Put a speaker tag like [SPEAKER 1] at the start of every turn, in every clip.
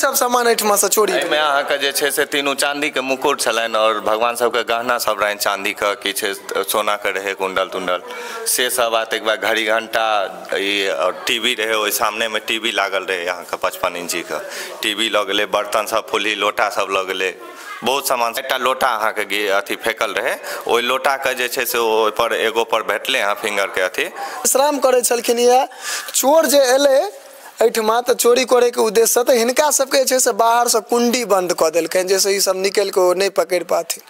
[SPEAKER 1] सब सामान एहिठमा से चोरी
[SPEAKER 2] एहिमे अहाँके जे छै से तीनू चांदी के मुकुट छलनि और भगवान सबके गहना सब रहनि चांदी के, किछु सोना के रहै कुंडल तुंडल से सब। आ तकर बाद घड़ी घंटा ई और टीवी रहै, ओहि सामने मे टीवी लागल रहै अहाँके 55 इंची के टीवी लऽ गेलै। बर्तन सब, फुल्ही लोटा सब लऽ गेलै, बहुत सामान। एकटा लोटा अहाँके अथी फेकल रहै, ओहि लोटाके जे छै से ओहिपर एगो पर भेटलै हँ फिंगरके अथी।
[SPEAKER 1] विश्राम करै छलखिन यऽ। चोर जे एलै एहिठमा तऽ चोरी करैके उद्देश्यसँ तऽ हिनका सबके जे छै से बाहरसँ कुंडी बंद कऽ देलकनि, जाहिसँ ई सब निकलि कऽ ओ नहि पकड़ि पाथिन।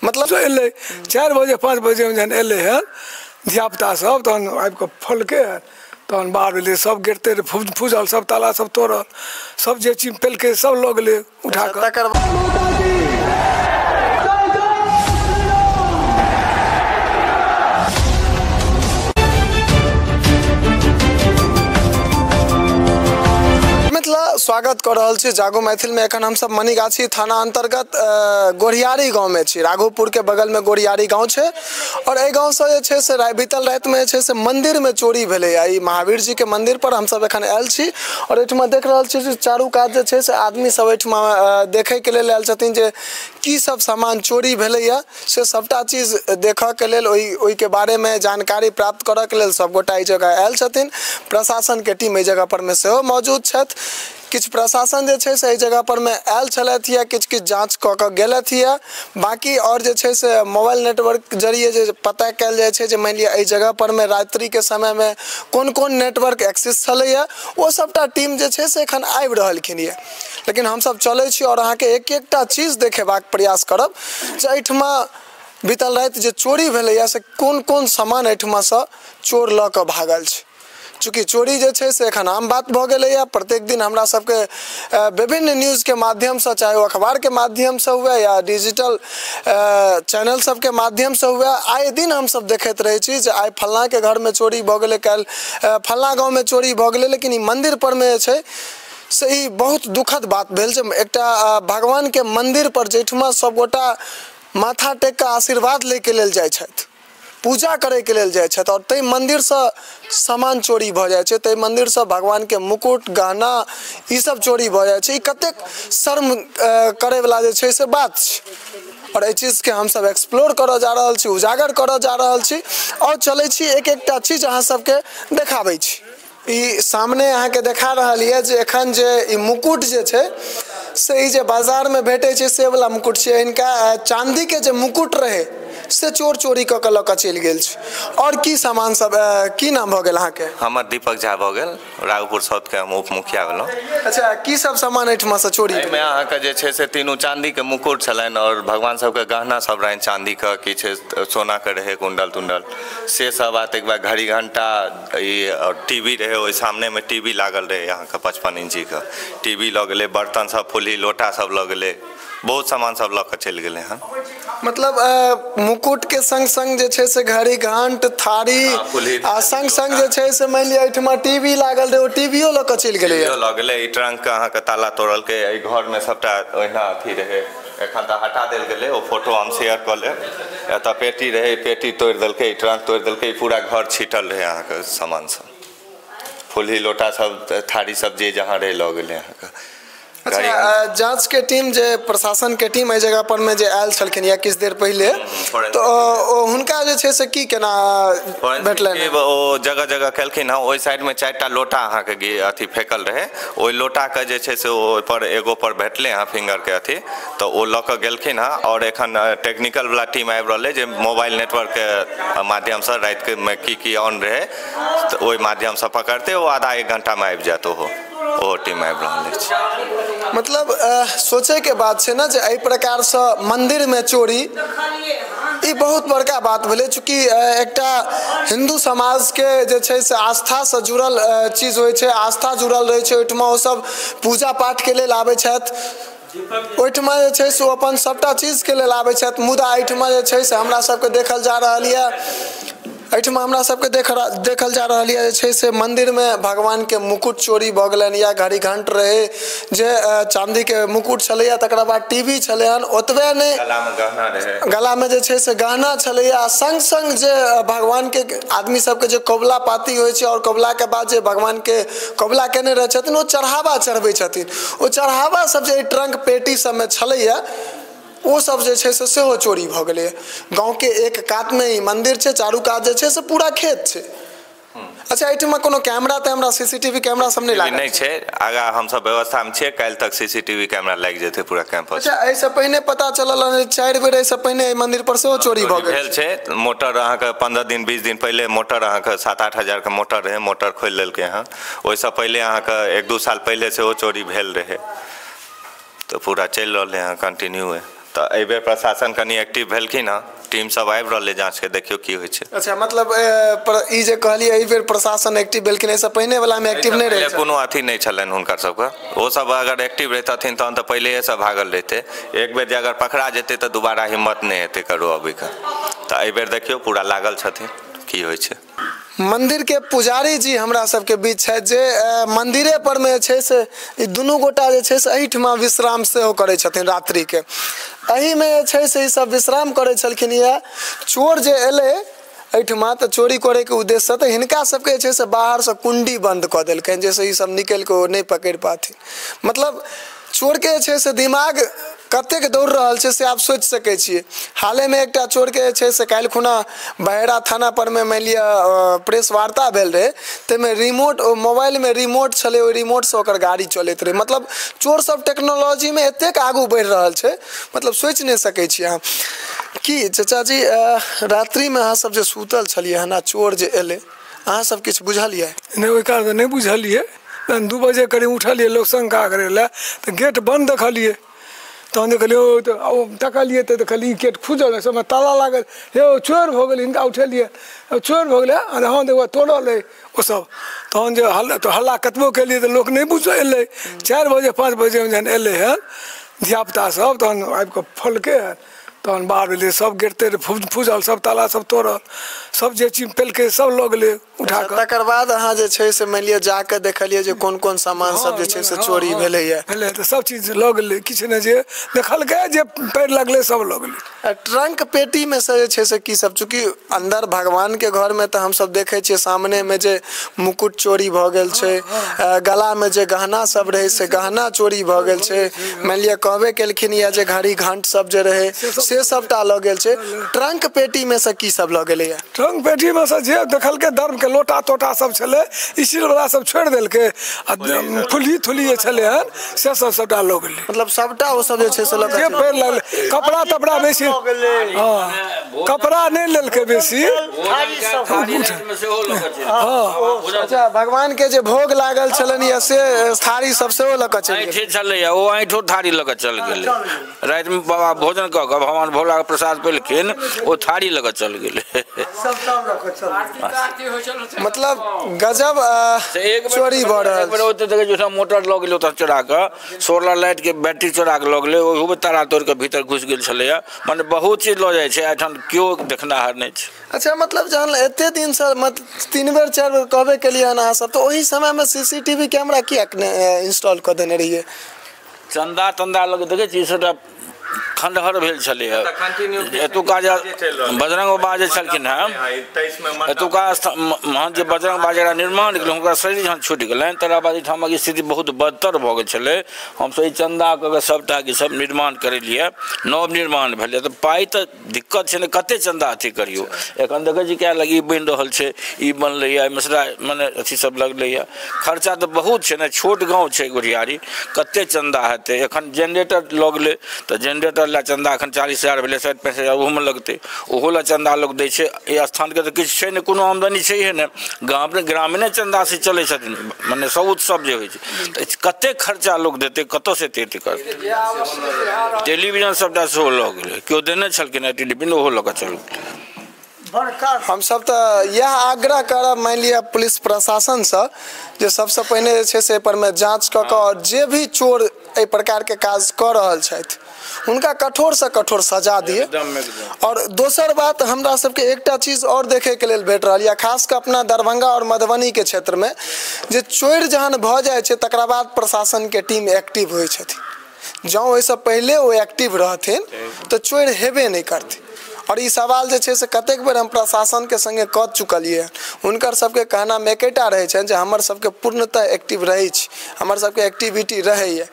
[SPEAKER 1] मतलब
[SPEAKER 3] एलै 4 बजे 5 बजे जहन एलै हन धियापुता सब, तहन आबि कऽ फोलकै हन, तहन बाहर भेलै, सब गिरते फूजल, सब ताला सब तोड़ल, सब जे चीज पेलकै सब लऽ गेलै उठा कऽ।
[SPEAKER 1] तकर मिथिला स्वागत कऽ रहल छी जागो मैथिल में। एखन हमसब मनीगाछी थाना अंतर्गत गोरियारी गांव में छी। राघोपुर के बगल में गोरियारी गांव छै और एहि गांव से जे छै से बीतल राति में जे छै से मंदिर में चोरी भेलै। ई महावीर जी के मंदिर पर हमसब एखन आयल छी और एहिठमा देख रहल छी जे चारू कात जे छै से आदमी सब एहिठमा देखै के लेल आयल छथिन जे की सब सामान चोरी भेलैया, से सबटा चीज देखऽ के लेल, ओहि के बारे में जानकारी प्राप्त करऽ के लेल सबगोटा एहि जगह आयल छथिन। प्रशासन के टीम एहि जगह पर में सेहो मौजूद छथि। किछु प्रशासन जे छै से एहि जगह पर में आयल छलथि या किछु किछु जाँच कऽ कऽ गेलथि या। बाकी और जे छै से मोबाइल नेटवर्क जरिए जे पता कयल जाइ छै जे मानि लिअ एहि जगह पर में रात्रि के समय में कोन कोन नेटवर्क एक्सेस छलैया, ओ सबटा टीम जे छै से एखन आबि रहलखिन ये। लेकिन हमसब चलै छी और अहाँके एक एकटा चीज देखेबाक प्रयास करब जे एहिठमा बीतल राति जे चोरी भेलैया से कोन कोन सामान एहिठमासँ चोर लऽ कऽ भागल छै। चूँकि चोरी जे छै से एखन आम बात भऽ गेलैए, प्रत्येक दिन हमरा सबके विभिन्न न्यूजके माध्यमसँ, चाहे ओ अखबारके माध्यमसँ हुए या डिजिटल चैनल सबके माध्यमसँ हुए, आए दिन हमसब देखैत रहै छी जे आइ फल्लाँके घरमे चोरी भऽ गेलै, काल्हि फल्लाँ गाँवमे चोरी भऽ गेलै। लेकिन ई मन्दिर परमे जे छै से ई बहुत दुखद बात भेल जे एकटा भगवानके मन्दिर पर जाहिठमा सबगोटा माथा टेक कऽ आशीर्वाद लैके लेल जाइ छथि, पूजा करैके लेल जाइ छथि, और ताहि मन्दिरसँ सामान चोरी भऽ जाइ छै, ताहि मन्दिरसँ भगवानके मुकुट गहना ई सब चोरी भऽ जाइ छै। ई कतेक शर्म करैवला जे छै से बात छै और एहि चीजके हमसब एक्सप्लोर करऽ जा रहल छी, उजागर करऽ जा रहल छी और चलै छी एक एकटा चीज अहाँ सबके देखाबै छी। ई सामने अहाँके देखा रहल यऽ जे एखन जे ई मुकुट जे छै से ई जे बाजारमे भेटै छै से वला मुकुट छै। हिनका चाँदीके जे मुकुट रहै से चोर चोरी कऽ कऽ लऽ कऽ चलि गेल छै। और की सामान सब, की नाम भऽ गेल अहाँके?
[SPEAKER 2] हमर दीपक झा भऽ गेल, राघोपुर साउथके हम उप मुखिया भेलहुँ।
[SPEAKER 1] अच्छा, की सब सामान एहिठमासँ चोरी
[SPEAKER 2] एहिमे अहाँके जे छै से तीनू चांदी के मुकुट छलनि और भगवान सबके गहना सब रहनि चांदी के, किछु सोना के रहै कुंडल तुंडल से सब। आ तकर बाद घड़ी घंटा ई और टीवी रहै, ओहि सामने मे टीवी लागल रहै अहाँके 55 इंची के टीवी लऽ गेलै। बर्तन सब, फुल्ही लोटा सब लऽ गेलै, बहुत सामान सब लऽ कऽ चलि गेलै हन।
[SPEAKER 1] मतलब मुकुट के संग संग जे छै से घड़ी घंट थारी आ संग संग जे छै से मानि लिअ एहिठमा टीवी लागल रहै, ओ टीवीओ लऽ कऽ चलि गेलै।
[SPEAKER 2] लऽ गेलै। ई ट्रंक के अहाँके ताला तोड़लकै। एहि घरमे सबटा ओहिना अथी रहै, एखन तऽ हटा देल गेलै, ओ फोटो हम शेयर कऽ लेब। एतऽ पेटी रहै, पेटी तोड़ि देलकै, ई ट्रंक तोड़ि देलकै, पूरा घर छीटल रहै अहाँके सामान सब, फुल्ही लोटा सब, थारी सब जे जहाँ रहै लऽ गेलै अहाँके।
[SPEAKER 1] अच्छा, जांच के टीम जे प्रशासन के टीम एहि जगह पर में जे आयल छलखिन या किछु देर पहिले, तऽ ओ हुनका जे छै से की केना भेटलनि?
[SPEAKER 2] ओ जगह जगह केलखिन हँ। ओहि साइडमे 4टा लोटा अहाँके अथी फेकल रहै, ओहि लोटाके जे छै से ओहिपर एगो पर भेटलै हँ फिंगरके अथी, तऽ ओ लऽ कऽ गेलखिन हँ। और एखन टेक्निकल वाला टीम आबि रहलै जे मोबाइल नेटवर्कके माध्यमसँ रातिमे की की ऑन रहै तऽ ओहि माध्यमसँ पकड़तै। ओ आधा एक घंटामे आबि जायत, ओहो टीम आबि रहल अछि।
[SPEAKER 1] मतलब सोचै के बात छै ने जे एहि प्रकारसँ मंदिर में चोरी, ई बहुत बड़का बात भेलै। चूँकि एकटा हिन्दू समाजके जे छै से आस्थासँ जुड़ल चीज होइ छै, आस्था जुड़ल रहै छै, ओहिठमा ओसब पूजा पाठके लेल आबै छथि, ओहिठमा जे छै से ओ अपन सबटा चीजके लेल आबै छथि। मुदा एहिठमा जे छै से हमरा सबके देखल जा रहल यऽ एहिठमा हमरा सबके देखल जा रहल यऽ जे छै से मन्दिरमे भगवानके मुकुट चोरी भऽ गेलनि या घड़ी घंट रहै जे चाँदीके मुकुट छलैया, तकरा बाद टीवी छलै हन, ओतबे नहि गलामे जे छै से गहना छलैया, आ संग संग जे भगवानके आदमी सबके जे कबुला पाती होइ छै और कबुलाके बाद जे भगवानके कबुला केने रहै छथिन ओ चढ़ावा चढ़बै छथिन, ओ चढ़ावा सब जे ट्रंक पेटी सबमे छलैया ओ सब जे छै से सेहो चोरी भऽ गेलैया। गाँवके एक कातमे ई मन्दिर छै, चारू कात जे छै से पूरा खेत छै। अच्छा, एहिठमा कोनो कैमरा तैमरा सीसीटीवी कैमरा सब नहि लागल?
[SPEAKER 2] नहि छै। आगा हमसब व्यवस्थामे छियै, काल्हि तक सीसीटीवी कैमरा लागि जेतै पूरा कैंपस।
[SPEAKER 1] अच्छा, एहिसँ पहिने पता चलल हन 4 बेर एहिसँ पहिने एहि मन्दिर पर सेहो चोरी भऽ गेल
[SPEAKER 2] छै। मोटर अहाँके 15 दिन 20 दिन पहिले मोटर अहाँके 7-8 हजार के मोटर रहै, मोटर खोलि लेलकै हँ। ओहिसँ पहिले अहाँके 1-2 साल पहिले सेहो चोरी भेल रहै। तऽ पूरा चलि रहलै हँ कंटिन्यू। तऽ एहिबेर प्रशासन कनि एक्टिव भेलखिन हँ, टीम सब आबि रहलै जाँचके, देखियौ की होइ छै।
[SPEAKER 1] अच्छा, मतलब ई जे कहलियै एहि बेर प्रशासन एक्टिव भेलखिन, एहिसँ पहिने वलामे एक्टिव नहि रहै?
[SPEAKER 2] कोनो अथी नहि छलनि हुनकर सबके। ओ सब अगर एक्टिव रहितथिन तहन तऽ पहिलेसँ भागल रहितै। एक बेर जे अगर पकड़ा जेतै तऽ दोबारा हिम्मत नहि हेतै करो अबैके। तऽ एहिबेर देखियौ पूरा लागल छथिन, की होइ छै।
[SPEAKER 1] मंदिर के पुजारी जी हमरा सबके बीच छथि जे मंदिरे पर में छै से ई दुनू गोटा जे छै से एहिठमा विश्राम सेहो करै छथिन रात्रि के। एहिमे जे छै से ई सब विश्राम करै छलखिन। यऽ चोर जे एलै एहिठमा तऽ चोरी करैके उद्देश्यसँ तऽ हिनका सबके जे छै से बाहरसँ कुंडी बंद कऽ देलकनि, जाहिसँ ई सब निकलि कऽ ओ नहि पकड़ि पाथिन। मतलब चोरके जे छै से दिमाग कतेक दौड़ रहल छै से आप सोचि सकै छियै। हालेमे एकटा चोरके जे छै से काल्हि खुना बहेरा थाना पर मे मानि लिअ प्रेस वार्ता भेल रहै, ताहिमे रिमोट मोबाइलमे रिमोट छलै, ओहि रिमोटसँ ओकर गाड़ी चलैत रहै। मतलब चोर सब टेक्नोलॉजीमे एतेक आगू बढ़ि रहल छै, मतलब सोचि नहि सकै छियै अहाँ। की चाचा जी, रात्रिमे अहाँ सब जे सुतल छलियै हन आ चोर जे एलै, अहाँ सब किछु बुझलियै?
[SPEAKER 3] नहि, ओहि कारण नहि बुझलियै। 2 बजे करीब उठलियै लोक शंका करै लए, तऽ गेट बन्द देखलियै। तहन देखलियै ओ तऽ तकलियै तऽ देखलियै गेट खुजल, सबमे ताला लागल। हे चोर भऽ गेलै, हिनका उठेलियै, चोर भऽ गेलै। हँ देखबै तोड़ल अइ ओसब। तहन जे हल्ला कतबो केलियै तऽ लोक नहि बुझ एलै। 4 बजे 5 बजे जहन एलै हन धियापुता सब, तहन आबिकऽ फोलकै हन, तहन बाहर भेलै, सब गेट तेट फूजल, सब ताला सब तोड़ल, सब जे चीज पेलकै सब लऽ गेलै उठा कऽ।
[SPEAKER 1] तकर बाद अहाँ जे छै से मानि लिअ जाकऽ देखलियै जे कोन कोन सामान सब जे छै से चोरी भेलैया?
[SPEAKER 3] भेलै तऽ सब चीज लऽ गेलै, किछु नहि जे देखलकै जे पैर लगलै सब लऽ गेलै।
[SPEAKER 1] ट्रंक पेटीमे से जे छै से की सब, चूँकि अन्दर भगवानके घरमे तऽ हमसब देखै छियै सामनेमे जे मुकुट चोरी भऽ गेल छै, गलामे जे गहना सब रहै से गहना चोरी भऽ गेल छै, मानि लिअ कहबे केलखिन या जे घड़ी घंट सब जे रहै से सबटा लऽ गेल छै। ट्रंक पेटीमे से की सब लऽ गेलैया?
[SPEAKER 3] ट्रंक पेटीमे से जे देखलकै धर्मके लोटा तोटा सब छलै, स्टील वाला सब छोड़ि देलकै, आ फुल्ही थुल्ही जे छलै हन से सब सबटा लऽ गेलै।
[SPEAKER 1] मतलब सबटा ओ सब जे छै से लऽ
[SPEAKER 3] जे पैर लगलै, कपड़ा तपड़ा बेसी, हँ कपड़ा नहि लेलकै बेसी।
[SPEAKER 1] अच्छा, भगवान के जे भोग लागल छलनि या से थारी सब सेहो लऽ कऽ चलि गेलै?
[SPEAKER 4] छलैया ओ ऐंठो थारी लऽ कऽ चलि गेलै। रातिमे बाबा भोजन कऽ कऽ भगवान भोलाके प्रसाद पेलखिन, ओ थारी लऽ कऽ चलि गेलै।
[SPEAKER 1] मतलब गजब चोरी भऽ रहल
[SPEAKER 4] छै। ओतऽ देखै छियै मोटर लऽ गेलै, ओतऽ चोरा कऽ सोलर लाइटके बैटरी चोरा कऽ लऽ गेलै, ओहोमे तारा तोड़ि कऽ भीतर घुसि गेल छलैया। मने बहुत चीज लऽ जाइ छै, एहिठाम केओ देखनाहार नहि छै।
[SPEAKER 1] अच्छा, मतलब जहन एते दिनसँ 3 बेर 4 बेर कहबे केलियै हन अहाँ सब, तऽ ओहि समयमे सीसीटीवी कैमरा किएक नहि इंस्टॉल कऽ देने रहियै?
[SPEAKER 4] चन्दा तन्दा लऽ कऽ देखै छियै सबटा खंडहर भेल छलैया। एतुका जे बजरंग बाबा जे छलखिन हँ, एतुका महंत जे बजरंग बाबा जकरा निर्माण केलखिन, हुनका शरीर जहन छुटि गेलनि तकरा बाद एहिठामक स्थिति बहुत बदतर भऽ गेल छलै। हमसब ई चन्दा कऽ कऽ सबटाके सब निर्माण करेलियै, नव निर्माण भेलै। तऽ पाइ तऽ दिक्कत छै ने, कते चन्दा अथी करियौ। एखन देखै छी कए लग ई बनि रहल छै, ई बनलैया, एहिमे सबटा मने अथी सब लगलैया। खर्चा तऽ बहुत छै ने, छोट गाँव छै गोढ़ियारी, कते चन्दा हेतै। एखन जेनरेटर लऽ गेलै तऽ जेनरेटर लए चन्दा एखन 40,000 भेलै, 60-65 हजार ओहोमे लगतै, ओहो लए चन्दा लोक दै छै। एहि स्थानके तऽ किछु छै नहि, कोनो आमदनी छैहे नहि, ग्रामीणे चन्दासँ चलै छथिन, मने सब उत्सव जे होइ छै। तऽ कतेक खर्चा लोक देतै, कतऽसँ एते करतै। टेलीविजन सबटा सेहो लऽ गेलै, केओ देने छलखिन हेँ टेलीविजन, ओहो लऽ कऽ चलि गेलै।
[SPEAKER 1] हमसब तऽ इएह आग्रह करब मानि लिअ पुलिस प्रशासनसँ जे सबसँ पहिने जे छै से एहिपर मे जाँच कऽ कऽ और जे भी चोर एहि प्रकारके काज कऽ रहल छथि हुनका कठोरसँ कठोर सजा दिए। और दोसर बात हमरा सबके एकटा चीज और देखैके लेल भेट रहल यऽ, खास कऽ अपना दरभंगा और मधुबनीके क्षेत्रमे, जे चोरि जहन भऽ जाइ छै तकरा बाद प्रशासनके टीम एक्टिव होइ छथिन। जँ ओहिसँ पहिले ओ एक्टिव रहथिन तऽ चोरि हेबे नहि करतै। और ई सवाल जे छै से कतेक बेर हम प्रशासनके संगे कऽ चुकलियै, हुनकर सबके कहनामे एकेटा रहै छनि जे हमर सबके पूर्णतः एक्टिव रहै छी, हमर सबके एक्टिविटी रहैए।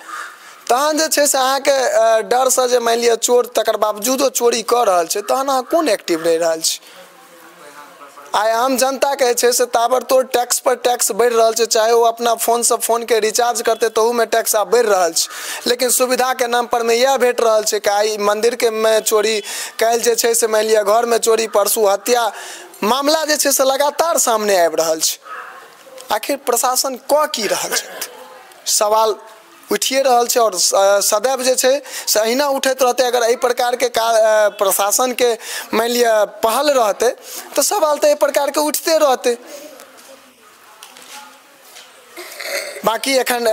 [SPEAKER 1] तहन जे छै से अहाँके डरसँ जे मानि लिअ चोर तकर बावजूदो चोरी कऽ रहल छै, तहन अहाँ कोन एक्टिव रहि रहल छी? आइ आम जनताके जे छै से ताबड़तोड़ टैक्स पर टैक्स बढ़ि रहल छै, चाहे ओ अपना फोनसँ फोनके रिचार्ज करतै तहूमे टैक्स आब बढ़ि रहल छै, लेकिन सुविधाके नाम परमे इएह भेट रहल छै कि आइ मन्दिरके मे चोरी, काल्हि जे छै से मानि लिअ घरमे चोरी, परसू हत्या, मामला जे छै से लगातार सामने आबि रहल छै। आखिर प्रशासन कऽ की रहल छथि, सवाल उठिए रहल छै और सदैव जे छै से अहिना उठैत रहतै। अगर एहि प्रकारके प्रशासनके मानि लिअ पहल रहतै तऽ सवाल तऽ एहि प्रकारके उठिते रहतै। बाँकी एखन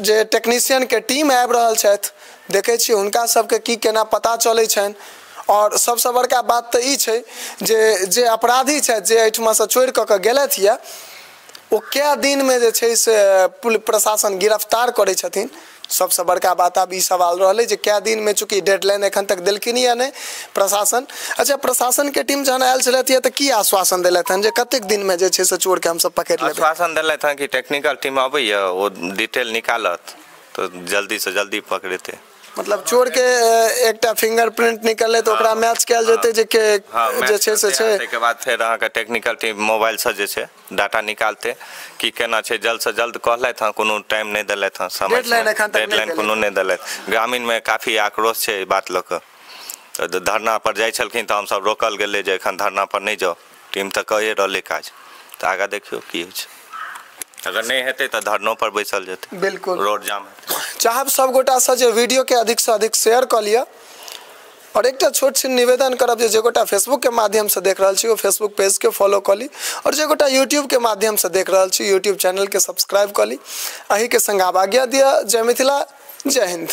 [SPEAKER 1] जे टेक्नीशियनके टीम आबि रहल छथि, देखै छियै हुनका सबके की केना पता चलै छनि। और सबसँ बड़का बात तऽ ई छै जे जे अपराधी छथि, जे एहिठमासँ चोरि कऽ कऽ गेलथि यऽ, ओ कए दिनमे जे छै से पुलिस प्रशासन गिरफ्तार करै छथिन। सबसँ बड़का बात आब ई सवाल रहलै जे कए दिनमे, चूँकि डेडलाइन एखन तक देलखिन या नहि प्रशासन। अच्छा, प्रशासनके टीम जहन आयल छलथि तऽ की आश्वासन देलथि हन जे कतेक दिनमे जे छै से चोरके हमसब पकड़ि लेबै?
[SPEAKER 2] आश्वासन देलथि हन कि टेक्निकल टीम अबैया, ओ डिटेल निकालत तऽ जल्दीसँ जल्दी पकड़ेतै।
[SPEAKER 1] मतलब चोरके एकटा फिंगरप्रिंट निकललै तऽ ओकरा मैच कयल जेतै जे के जे छै से छै।
[SPEAKER 2] ताहिके बाद फेर अहाँके टेक्निकल टीम मोबाइलसँ जे छै डाटा निकालतै कि केना छै। जल्दसँ जल्द कहलथि हँ, कोनो टाइम नहि देलथि हँ, समय डेडलाइन कोनो नहि देलथि। ग्रामीणमे काफी आक्रोश छै एहि बात लऽ कऽ, तऽ धरना पर जाइ छलखिन तऽ हमसब रोकल गेलै जे एखन धरना पर नहि जाउ, टीम तऽ कए रहलै काज, तऽ आगाँ देखियौ की होइ छै। अगर नहि हेतै तऽ धरनो पर बैसल जेतै,
[SPEAKER 1] बिल्कुल
[SPEAKER 2] रोड जाम हेतै।
[SPEAKER 1] चाहब सब गोटासँ जे वीडियोके अधिकसँ अधिक शेयर कऽ लिअ। और एकटा छोट छिन निवेदन करब जे गोटा फेसबुकके माध्यमसँ देख रहल छी ओ फेसबुक पेजके फॉलो कऽ ली, और जे गोटा यूट्यूबके माध्यमसँ देख रहल छी यूट्यूब चैनलके सब्सक्राइब कऽ ली। अहीके संग आब आज्ञा दिअ। जय मिथिला, जय हिन्द।